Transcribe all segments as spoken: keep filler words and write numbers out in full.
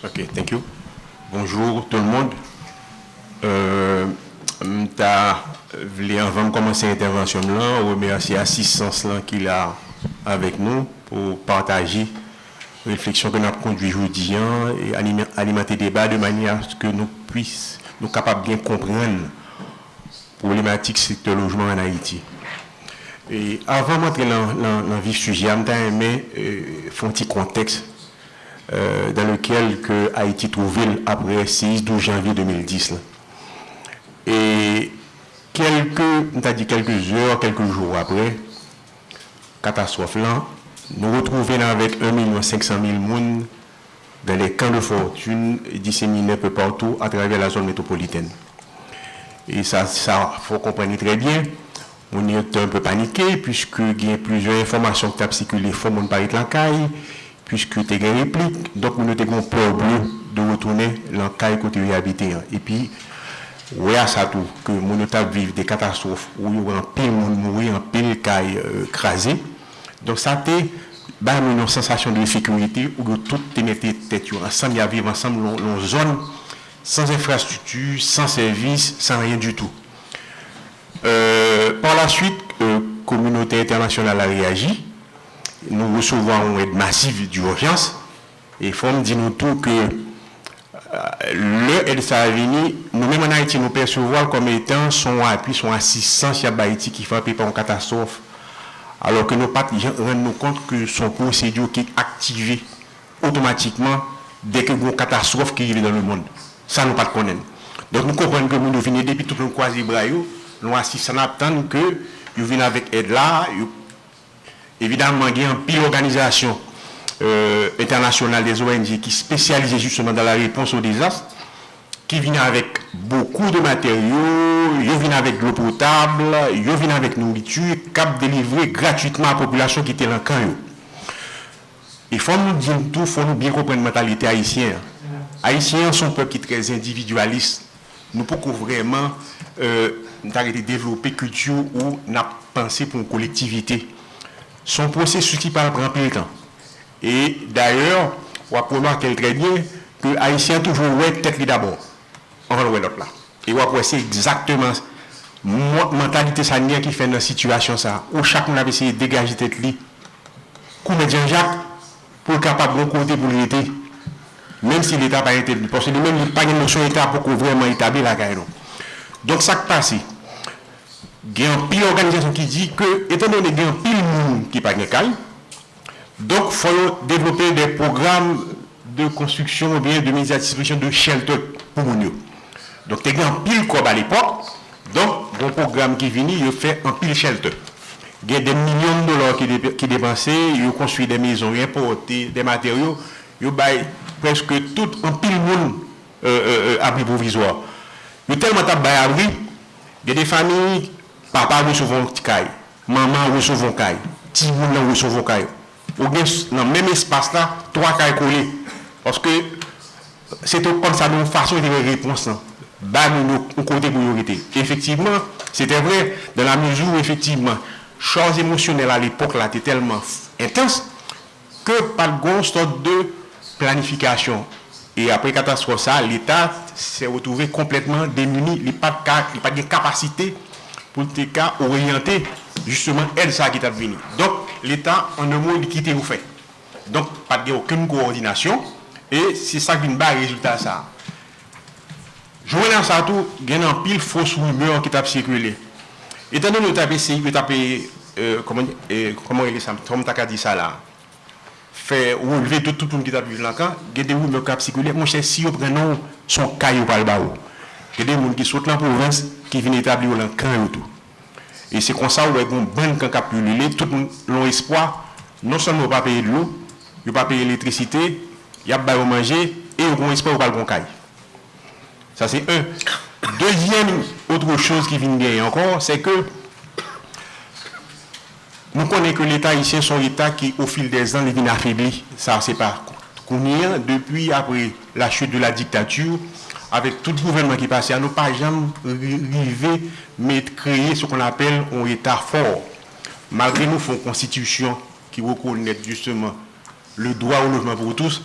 Ok, thank you. Bonjour tout le monde. Euh, m ta vle, anvan m kòmanse entèvansyon m lan, remèsye asistans lan ki la avèk nou pou pataje refleksyon ke n ap kondui jodi an e anime, alimante deba de manyè aske nou pwis, nou kapab byen konprann pwoblematik sektè lojman ann Ayiti. E avan m antre nan, nan, nan vif sijè a, m ta renmen, euh, fè yon ti kontèks, euh, dans lequel ke Ayiti twouve l apre seyis douz janvye de mil dis la. E kèlke, m ta di kèlke zè, kèlke jou apre katastwòf lan, nou retwouve n avèk un million cinq cent mille moun dans des camps de fortune disséminés un peu partout à travers la zone métropolitaine. E sa, sa, fò konprann li trè byen. Moun yo te un peu panike, puiske gen plizyè enfòmasyon ki t ap sikile, fò moun pa ret lakay, puiske te gen replik. Donk, moun yo te gen pè ble de retounen nan kay kote yo abite an. Epi, wè a sa tou, ke moun yo t ap viv de katastwòf, ou yo wè anpil moun mouri, anpil kay, euh, kraze. Donk, sa te bay moun yon sansasyon de sekirite, ou yo tout te mete tèt yo ansanm, y ap viv ansanm lan, lan yon zòn san enfrastrikti, san sèvis, san anyen ditou. Euh, par la suite, euh, kominote entènasyonal la reyaji. Nou resevwa yon èd masiv dijans. E fò m di nou tou ke, euh, lè èd sa a vini, nou menm ann Ayiti, nou pèsevwa l kòm etan s on apui, s on asistans y ap bay Ayiti ki frape pa yon katastwòf. Alò ke nou pa t jan rann nou kont ke s on pwosedi ki aktive otomatikman dèke gen yon katastwòf ki rive dans le monde. Sa nou pa t konnen. Donk, nou konprann ke moun yo vin ede, epi tout moun kwaze bra yo, nou asiz sa n ap tann ke yo vin avèk èd la, yo, evidaman, gen anpil òganizasyon, euh, entènasyonal, des O N G ki espesyalize justement dans la réponse aux désastres, ki vin avèk bokou de matériaux, yo vin avèk dlo potab, yo vin avèk nouriti, k ap delivre gratitman a popilasyon ki te lan kan yo. E fò nou di n tou, fò nou byen konprann mantalite ayisyen an. Ayisyen an se yon pèp ki trè endividyalis. Nou poko vrèman, euh, m ta rete devlope kilti ou n ap panse pou yon kolektivite. Se yon pwosesis ki pral pran anpil tan. E dayè, w ap remake l trè byen, ke ayisyen an toujou wè tèt li dabò, anvan l wè lòt la. E w ap wè se egzakteman mwen, mantalite sa n gen ki fè nan sitiyasyon sa a, ou chak moun ap eseye degaje tèt li kou Mèt Janjak pou l kapab gon kote pou l rete, menm si Leta pa entèvni. Paske li menm, li pa gen nosyon Leta poko vrèman etabli lakay nou. Donk, sa k pase? Gen anpil òganizasyon ki di ke, etandone gen anpil moun ki pa gen kay, donk, fò yo devlope de pwogram de konstriksyon oubyen de mise à disposition de shelter pou moun yo. Donk, te gen anpil kòb alepòk. Donk, gen yon pwogram ki vini, yo fè anpil shelter. Gen de milyon de dola ki, de, ki depanse, yo konstwi de mezon, yo enpòte de materyo, yo bay prèske tout, anpil moun, euh, euh, euh, abri pwovizwa. Yo tèlman t ap bay abri, gen de fanmi, papa resevwa yon ti kay, manman resevwa yon kay, timoun nan resevwa yon kay. Ou gen s-, nan menm espas la, twa kay kole. Paske se te kòmsa, de yon fason, yo te wè repons lan. Bay moun yo yon kote pou yo rete. Efektivman, se te vre, dans la mesure où, efektivman, chaj emosyonèl a lepòk la te tèlman f-, entans, ke pa t gon sòt de planifikasyon. E apre katastwòf sa a, Leta se retwouve konplètman demini, li pa t ka, li pa t gen kapasite pou l te ka oryante, jisteman, èd sa a ki t ap vini. Donk, Leta, an de mo, li kite yo fè. Donk, pa t gen okenn kowòdinasyon, e se sa k vin bay rezilta sa a. Jounen sa tou, gen anpil fos rimè ki t ap sikile. Etandone yo t ap eseye, yo t ap, e, kòman, e, kòman rele sa, kòman m ta ka di sa la? Fè relve tout, tout moun ki t ap viv nan kan, gen de rimè k ap sikile, monchè, si yo pran non w, se yon kay yo pral ba ou. Gen de moun ki sot nan pwovens, ki vin etabli yo nan kan yo tou. E se konsa ou wè gen yon bann kan k ap pirile, tout moun lan yon espwa, non sèlman yo pa peye dlo, yo pa peye elektrisite, y ap ba yo manje, e yo gen yon espwa yo pral gen yon kay. Sa se en. Dezyèm, autre chose ki vin genyen ankò, se ke nou konnen ke Leta ayisyen se yon Leta ki, au fil des ans, li vin afebli. Sa se pa kounye a, depi apre la chute de la dictature, avèk tout gouvènman ki pase a, nou pa janm ri-, rive met, kreye ce qu'on appelle yon Leta fò. Malgre nou fè yon konstitisyon ki rekonèt justement le droit au logement pour tous,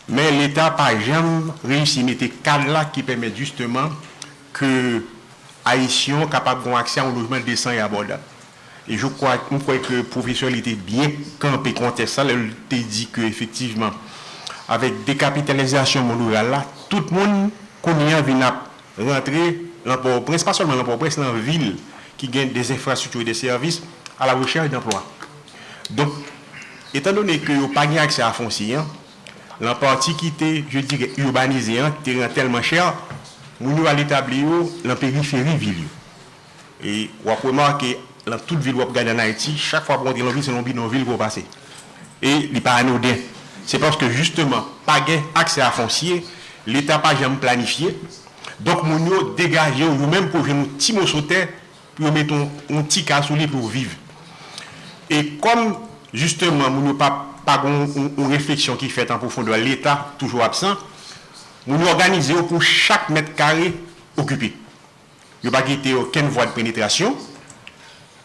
Men Leta pa janm reyisi mete kad la ki pèmèt jisteman ke Ayisyen yo kapab gen aksè a yon lojman desan e abòdab. E je crois, m kwè ke pwofesè li te byen kanpe kontèks la, lè l te di ke efektivman, avèk dekapitalizasyon mond riral la, tout moun kounye a vin ap rantre lan Pòtoprens, pa sèlman lan Pòtoprens, lan vil ki gen de enfrastrikti e de sèvis a la rechèch danplwa. Donk, etandone ke yo pa gen aksè a fonsye an, lan pati ki te, je dirais, irbanize an, ki te rann tèlman chè, moun yo al etabli yo lan periferi vil yo. E w ap remake, lan tout vil w ap gade ann Ayiti, chak fwa pou w antre lan vil, se lan bidonvil pou w pase. E li pa anoden. Se paske jisteman, pa gen aksè a fonsye, Leta pa janm planifye. Donk, moun yo degaje yo, yo menm pou yo jwenn yon ti moso tè, pou yo mete yon, yon ti kaz sou li pou yo viv. E kòm, jisteman, moun yo pa, pa gen yon, yon, yon refleksyon ki fèt an pwofondè, Leta toujou absan, moun yo òganize yo pou chak mèt kare okipe. Yo pa kite okenn vwa de penetrasyon.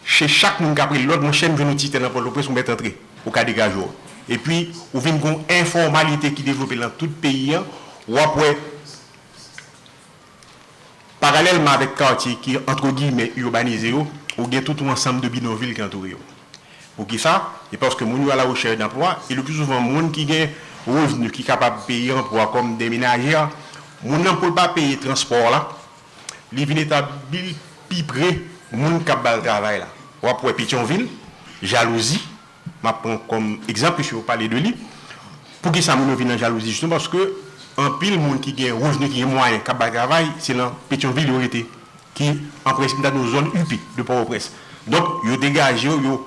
Se chak moun k ap rele lòt, monchè, m jwenn yon ti tè nan Pòtoprens, ou mèt antre, ou ka degaje w. Epi, ou vin gen yon enfòmalite ki devlope lan tout peyi an, w ap wè, paralèlman avèk katye ki, antre giyimè, irbanize yo, ou gen tout yon ansanm de bidonvil ki antoure yo. Poukisa? Se paske moun yo a la rechèch danplwa, e le pli souvan, moun ki gen revni ki kapab peye anplwa kòm de menajè, moun nan pou l pa peye transpò la, li vin etabli l pi pre moun k ap ba l travay la. W ap wè Petyonvil, jalouzi, m ap pran kòm egzanp, piske w pale de li. Poukisa moun yo vin nan jalouzi? Jisteman paske anpil moun ki gen revni, ki gen mwayen, k ap bay travay, se nan Petyonvil yo rete, ki an prensip nan yon zòn ipe de Pòtoprens. Donk, yo degaje yo, yo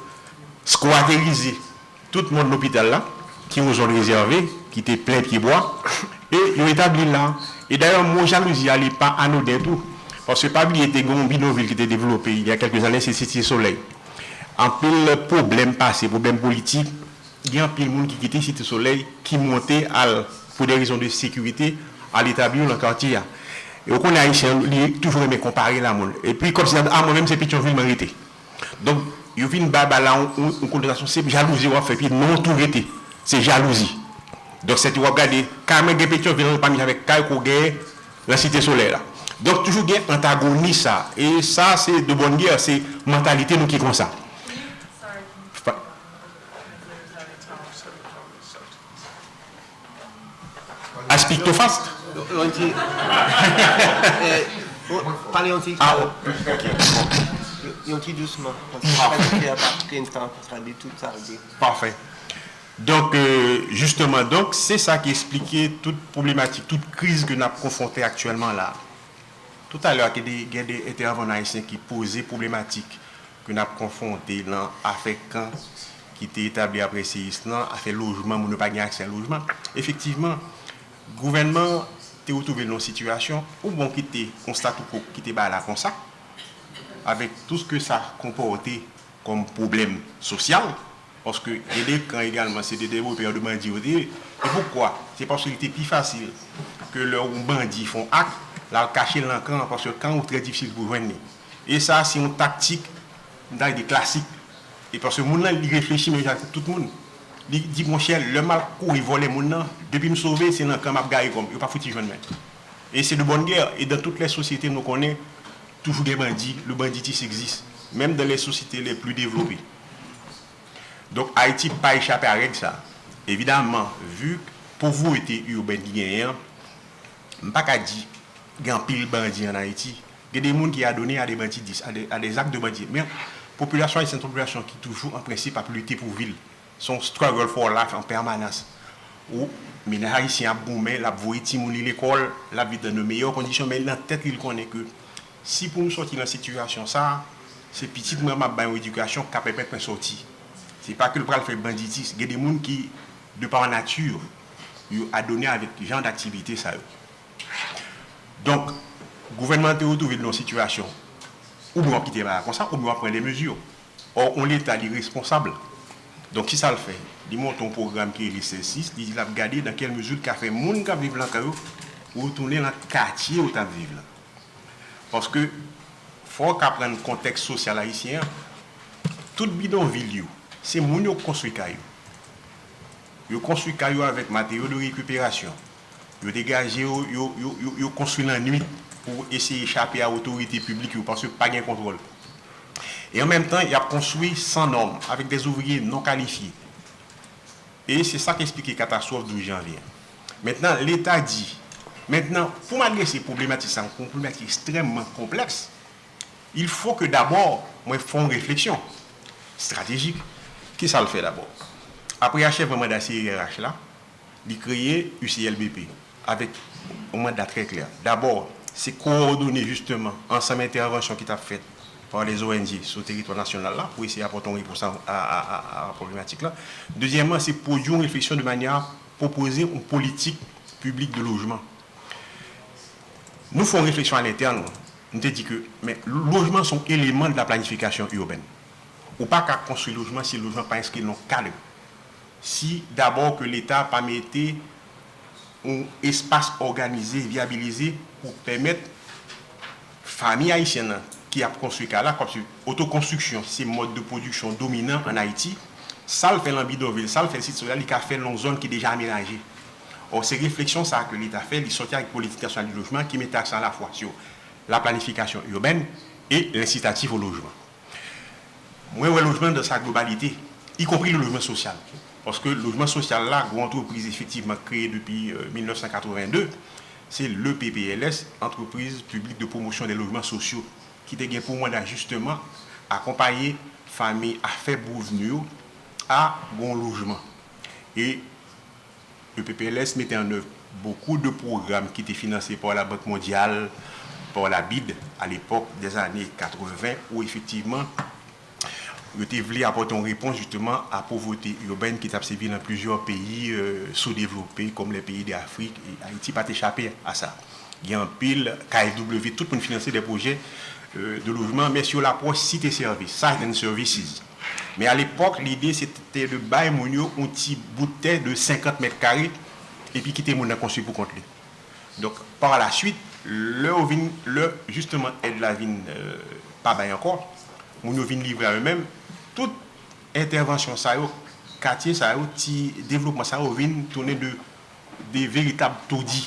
skwaterize tout mòn lopital la, ki yon zòn rezève, ki te plen pyebwa, e yo etabli l la. E dayè, mo jalouzi a, li pa anoden tou. Paske pa bliye, te gen yon bidonvil ki te devlope, il y a quelques années, se Site Solèy. Anpil pwoblèm pase, pwoblèm politik, gen anpil moun ki kite Site Solèy, ki monte al, pou de rezon de sekirite, al etabli yo nan katye a. E ou konnen Ayisyen, li toujou renmen konpare l a moun. Epi, kòmsi, a mwen menm, se Petyonvil mwen rete. Donk, yo vin bay bagay la yon, yon, yon konotasyon, se jalouzi w ap fè, epi non, tou rete. Se jalouzi. Donk, sètadi w ap gade, kay mwen gen Petyonvil, pa menm jan avèk kay ke w genyen nan Site Solèy la. Donk, toujou gen antagoni sa. E sa, se de bonne guerre, se mantalite nou ki konsa. Fa- I speak too fast? Yon ti, eh, pale yon ti, ah, ok. Yon ti dousman. Paske sa pa pran tan pou sa di tout sa l di. Pafè. Donk, euh, jisteman, donk, se sa ki esplike tout pwoblematik, tout kriz ke n ap konfwonte aktyèlman la. Toutalè, gen de, gen de entèvanan ayisyen ki poze pwoblematik ke n ap konfwonte nan afè kan ki te etabli apre seyis lan, afè lojman, moun yo pa gen aksè a lojman. Efektivman, gouvènman te retwouve l nan yon sitiyasyon, ou bon kite yon statu quo ki te ba la konsa, avèk tou sa ke sa konpòte kòm pwoblèm sosyal, paske gen de kan egalman, se de devlopè de bandi yo te ye. E poukwa? Se paske li te pi fasil ke lè yon bandi fè yon ak, l al kache l nan kan an, paske kan ou trè difisil pou jwenn li. E sa, se yon taktik, m ta di klasik. E paske moun nan, li reflechi menm jan ak tout moun. Li di, monchè, lè m al kouri vòlè moun nan, depi m sove, se nan kan m ap gaye kò m. Yo pa fouti jwenn mwen. Et c'est de bonne guerre. Et dans toutes les sociétés, nou konnen, toujou gen bandi, le banditisme existe. Même dans les sociétés les plus développées. Donk, Ayiti pa echape a règ sa. Evidaman, vi povrete irbèn ki genyen an, m pa ka di gen anpil bandi an Ayiti. Gen de moun ki adone a de banditis, a de, a de zak de bandi. Men, popilasyon ayisyèn se yon popilasyon ki toujou, an prensip, ap lite pou vi l. Se yon struggle for life an pèmanans. Ou, mennaj ayisyen ap goumen, l ap voye timoun li lekòl, l ap viv nan de meyè kondisyon, men nan tèt li, l konnen ke si pou m sòti nan sitiyasyon sa a, se pitit mwen m ap bay yon edikasyon k ap pèmèt mwen sòti. Se pa ke l pral fè banditis. Gen de moun ki, de par nature, yo adone avèk jan daktivite sa yo. Donk, gouvènman an te retwouve l nan yon sitiyasyon, oubyen w ap kite bagay konsa, oubyen w ap pran de mezi. Ò, yon Leta, li responsab. Donk, kisa l fè? Li monte yon pwogram ki rele sèsis, li di l ap gade nan kèl mezi l ka fè moun k ap viv lan kay yo retounen lan katye yo t ap viv lan. Paske, fò w ka konprann kontèks sosyal ayisyen an, tout bidonvil yo, se moun yo k konstwi kay yo. Yo konstwi kay yo avèk materyo de rekiperasyon. Yo degaje yo, yo, yo, yo, yo konstwi lannwit pou eseye chape a otorite piblik yo, paske pa gen kontwòl. E an menm tan, y ap konstwi san nòm, avèk dè ouvriye non kalifye. E se sa k eksplike katastwòf douz janvye. Mentnan, Leta di, mentnan, pou m adrese pwoblematik sa, yon pwoblematik ekstrèmman konplèks, il faut que d'abord, mwen fè yon refleksyon estratejik. Kisa l fè dabò? Apre achèvman manda C E R H la, li kreye U C L B P avèk yon manda trè klè. Dabò, se kowòdone jisteman ansanm entèvansyon ki t ap fèt pa lè O N G sou teritwa nasyonal la pou eseye apòte yon repons a, a, a, a, a pwoblematik la. Dezyèmman, se pwodui yon refleksyon de manyè a pwopoze yon politik piblik de lojman. Nou fè yon refleksyon alentèn, nou te di ke, men, lojman se yon eleman de la planifikasyon irbèn. Ou pa ka konstwi lojman si lojman pa enskri nan yon kad. Si dabò ke Leta pa mete yon espas òganize, vyabilize pou pèmèt fanmi ayisyèn nan ki ap konstwi kay la, kòmsi otokonstriksyon se mòd de pwodiksyon dominan ann Ayiti, sa l fè nan bidonvil, sa l fè nan site sosyal, li ka fè l nan yon zòn ki deja amenaje. Ò, se refleksyon sa a ke Leta fè, li sòti avèk politik nasyonal de lojman ki mete aksan alafwa sou la planifikasyon irbèn e lensitatif o lojman. Mwen wè lojman dans sa globalité, y compris le lojman sosyal. Paske lojman sosyal la, gwo antrepriz efektivman kreye depi, euh, mil nèf san katreven de, se le P P L S, Entreprise Publique de Promotion des Logements Sociaux, ki te gen pou manda jisteman akonpaye fanmi a fèb revni yo a gon lojman. E le P P L S mete an èv bokou de pwogram ki te finanse pa la Bank Mondyal, pa la bid, a lepòk dèzane katreven, ou efektivman, yo te vle apòte yon repons jisteman a povrete irbèn ki t ap sèvi nan plizyè peyi, euh, soudevlope, kòm lè peyi de Afrik, e Ayiti pa te chape a sa. Gen anpil K F W, tout moun finanse de pwojè, euh, de lojman, men sou lapwòch site sèvis, site and services. Men a lepòk, lide se te de bay moun yo yon ti bout tè de senkant mèt kare, epi kite moun nan konstwi pou kont li. Donk, pa la swit, lè yo vin, lè jisteman èd la vin, euh, pa bay ankò, moun yo vin livre a yo menm, tout entèvansyon sa yo, katye sa yo, ti devlopman sa yo vin tounen de, de veritab toudi.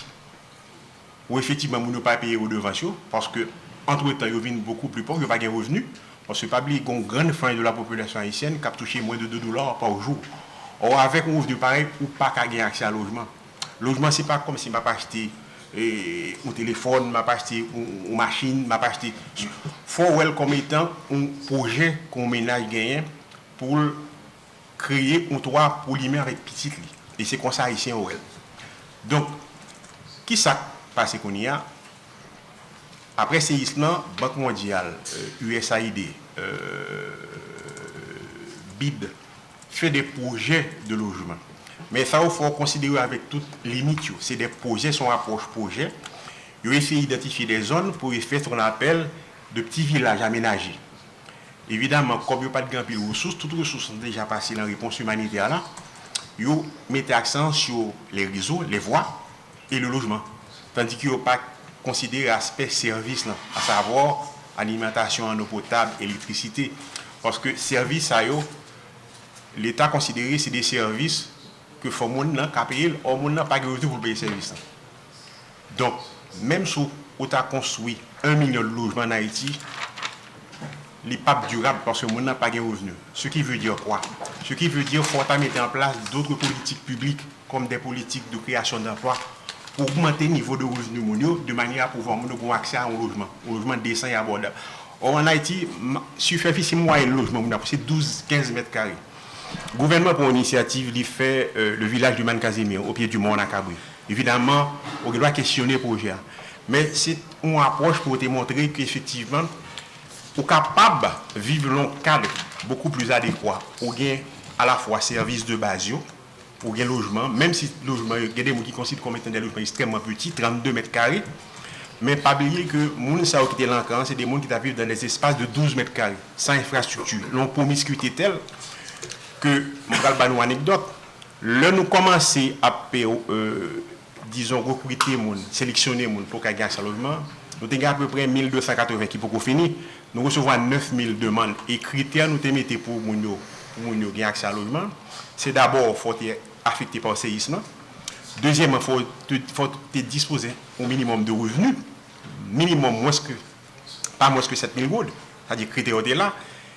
Ou efektivman, moun yo pa peye redevans yo, paske, antretan, yo vin bokou pli pòv, yo pa gen revni. Paske pa bliye, gen yon grann franj de la popilasyon ayisyèn k ap touche mwen de de dola pa jou. Ò, avèk yon revni parèy, ou pa ka gen aksè a lojman. Lojman, se pa kòmsi m ap achte, e, yon telefòn, m ap achte yon, yon machin, m ap achte. Fò w wè l kòm etan yon pwojè ke yon mennaj genyen pou l kreye yon twa pou li menm avèk pitit li. E se konsa Ayisyen yo wè l. Donk, ki sa k pase kounye a? Apre seyis lan, Bank Mondyal, euh, U S A I D, euh, bid, fè de pwojè de lojman. Men sa yo fò w konsidere avèk tout limit yo. Se de pwojè, se yon apwòch pwojè. Yo eseye idantifye de zòn pou yo fè sa n apèl de pti vilaj amenaje. Evidaman, kòm yo pa t gen anpil resous, tout resous lan deja pase nan repons imanitè la, yo mete aksan sou les réseaux, les voies et le logement. Tandis que yo pa konsidere aspè sèvis lan, à savoir alimentasyon an eau potable, elektrisite. Paske sèvis sa yo, Leta konsidere se de sèvis ke fò moun nan ka peye l, ò moun nan pa gen revni pou l peye sèvis lan. Donk, menm si w ta konstwi un milyon de lojman ann Ayiti, li p ap dirab paske moun nan pa gen revni. Ce qui veut dire quoi? Ce qui veut dire, fò w ta mete an plas d'autres politiques publiques, comme des politiques de création d'emplois, pou ogmante nivo de revni moun yo, de manyè a pouvwa moun yo gen aksè a yon lojman, yon lojman desan e abòdab. Ò, ann Ayiti, sifasi mwayèn lojman moun ap se douz, kenz mèt kare. Gouvènman pran yon inisyativ, li fè, euh, le village de Man Casimir, au pied du mont Nacabri. Evidaman, ou gen dwa kesyone pwojè a. Men se yon apwòch pou te montre ke efektivman, ou kapab viv nan yon kad bokou pli adekwa. Ou gen alafwa sèvis de baz yo, ou gen lojman, menm si lojman yo, gen de moun ki konsidere kòm etan de lojman ekstrèmman piti, trannde mèt kare, men pa bliye ke moun sa yo ki te nan kan an, se de moun ki t ap viv dans des espaces de douze mèt kare, san enfrastrikti, nan yon pwomiskite tèl ke, mwen pral ba nou anekdòt, lè nou kòmanse ap, euh, dizon, rekrite moun, seleksyone moun pou ka gen aksè a lojman, nou te gen apeprè mil de san katreven ki poko fini, nou resevwa nèf mil demann. E kritè nou te mete pou moun yo, pou moun yo gen aksè a lojman, se dabò fò w te afekte pa seyis lan. Dezyèmman, fò w te, fò w te dispoze yon minimòm de revni, minimòm mwens ke, pa mwens ke sèt mil goud, sa di kritè yo te la,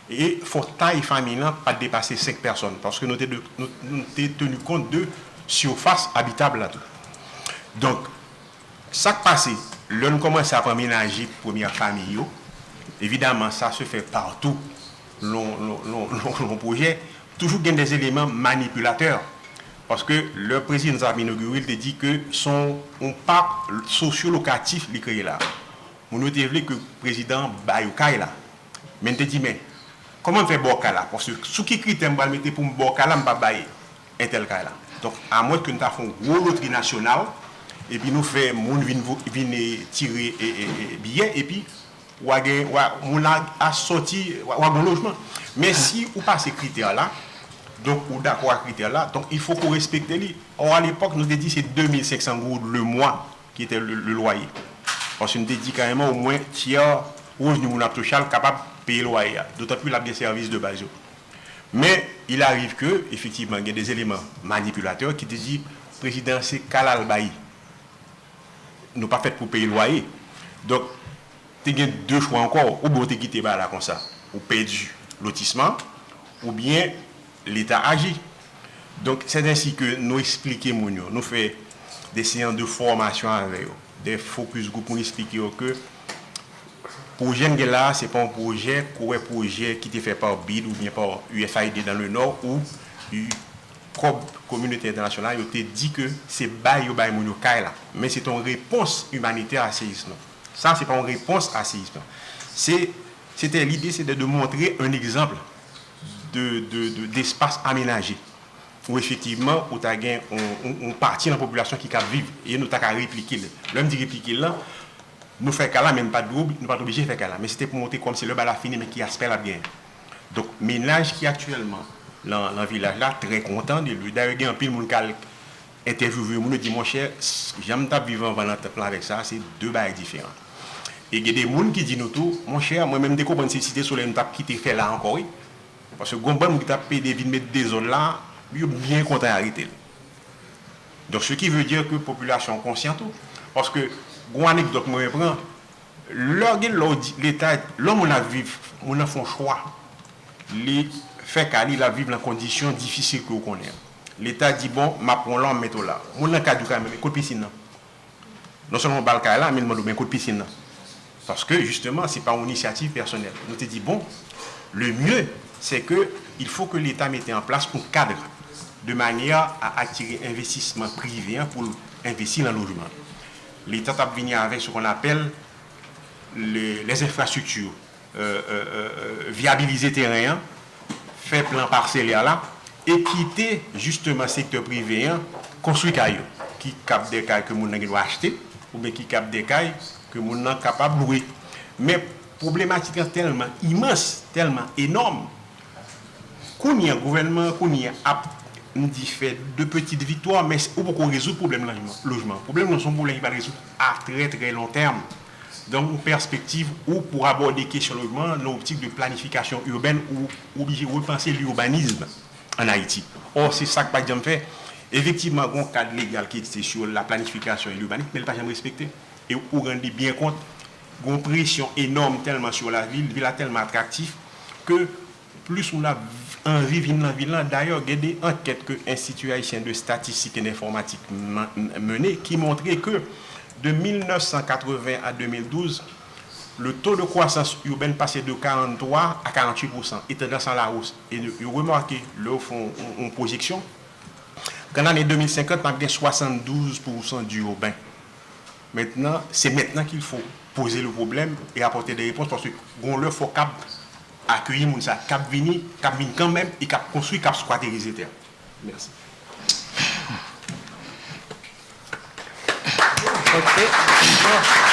e fò tay fanmi lan pa depase senk pèsòn, paske nou te, de, nou, nou te teni kont de sifas abitab la tou. Donk, sa k pase, lè n kòmanse ap anmenaje premyè fanmi yo, evidaman, sa se fè pa tou lon, lon, lon, lon, lon pwojè, toujou gen de eleman manipilatè. Paske lè prezidan sa ap inogire, li te di ke se yon, yon pak sosyo-lokatif li kreye la. Moun yo te vle ke prezidan an ba yo kay la. Men n te di, men, kòman m fè ba w kay la? Paske sou ki kritè m pral mete pou m ba w kay la, m pa bay entèl kay la? Donk, amwens ke n ta fè yon gwo lotri nasyonal, epi nou fè moun vin, vo- vin eh, tire eh, eh, eh, biyè, epi w a gen, w a, moun la a sòti, w a, w a gen lojman. Men si ou pase kritè la, donk ou dakò ak kritè la, donk il faut ke w respekte li. Or, à l'époque, nou te di se de mil senk san goud le mwa ki te le, le lwaye. Paske nou te di kareman omwen tyè revni moun ap touche a l kapab peye lwaye a. Dotan plis l ap gen sèvis de baz yo. Men, il arrive que, efektivman, gen de eleman manipilatè ki te di prezidan se kay la l bay. Nou pa fèt pou peye lwaye. Donk, te gen de chwa ankò, oubyen w te kite bagay la konsa, ou pèdi lotisman, oubyen Leta aji. Donk, c'est ainsi que nou eksplike moun yo, nou fè de seyans de fòmasyon avè yo, de focus group pou n eksplike yo ke pwojè n gen la a, se pa yon pwojè, kouwè pwojè ki te fè pa bid oubyen pa U S A I D dans le Nord ou kòb kominote entènasyonal yo te di ke se bay yo bay moun yo kay la. Men se te yon repons imanitè a seyis lan. Sa, se pa yon repons a seyis lan. Se, se te, lide, se de, de montre un egzanp de, de, de, d'espas amenaje. Ou efektivman, ou ta gen yon, yon, yon pati nan popilasyon ki ka viv. E nou ta ka replike l. Lè m di replike l lan, nou fè kay la, men nou pa t, nou pa t oblije fè kay la. Men se te pou montre kòmsi lè bagay la fini, men ki aspè l ap genyen. Donk, menaj ki aktyèlman lan, lan vilaj la, trè kontan de li. Dayè, gen anpil moun k al entèvyouve moun, yo di, monchè, s- jan m t ap viv anvan nan tanp lan avèk sa, se de bagay diferan. E gen de moun ki di nou tou, monchè, mwen menm m te konprann se Site Solèy m t ap kite fè la ankò, wi. Paske gon bann moun ki t ap pede vin met dezòd la, yo byen kontan arete l. Donk, ce qui veut dire que popilasyon an konsyan tou. Paske, gon anekdòt mwen pran, lè gen lè w di, Leta, lè moun ap viv, moun nan fè yon chwa, li fè kay li, l ap viv nan kondisyon difisil ke w konnen. Leta di, bon, m ap pran w la, m mete w la. Moun nan ka di w kanmenm, men kot pisin nan? Non sèlman w ba l kay la, men l mande w, men kot pisin nan? Paske, jisteman, se pa yon inisyativ pèsonèl. Nou te di, bon, le mieux, c'est que il faut que l'État mette en place un cadre de manière à attirer investissement privé an pou l envesti nan lojman. Leta t ap vini avèk ce qu'on appelle le, les infrastructures, euh, euh, euh, vyabilize teren an, fè plan parselè la, e kite jisteman sektè prive an konstwi kay yo, ki kab de kay ke moun nan gen dwa achte, oubyen ki kab de kay ke moun nan kapab lwe. Men pwoblematik lan tèlman imans, tèlman enòm, kounye a, gouvènman an kounye a ap, m di, fè de petite victoire, men ou poko rezoud pwoblèm lojman. Lojman. Pwoblèm lan se yon pwoblèm ki pral rezoud a trè, trè lon tèm. Donk, yon pèspektiv ou pou abòde kesyon lojman nan optik de planifikasyon irbèn ou oblije repanse l'urbanisme en Haïti. Or, se sa k pa t janm fè. Efektivman, gen yon kad legal ki egziste sur la planification et l'urbanisme, men li pa janm respekte. E ou rann li byen kont, gen yon presyon enòm tèlman sur la ville, vil la tèlman atraktif ke plis moun ap anvi vin nan vil lan. Dayè, gen de ankèt ke Institut Haïtien de Statistique et d'Informatique men- mennen ki montre ke de mil nèf san katreven a de mil douz, le taux de croissance urbaine pase de karannntwa a karanntuit pousan, e tandans an lawos. E yo remake, lè yo fè yon, yon, yon pwojeksyon, ke nan ane de mil senkant, n ap gen swasanndouz pousan di urbain. Mentnan, se mentnan qu'il faut poser le problème et apporter des réponses, paske gon lè fò k ap akeyi moun sa, k ap vini, k ap vin kanmenm e k ap konstwi, k ap squatterize tè. Mèsi. Ok. Bon.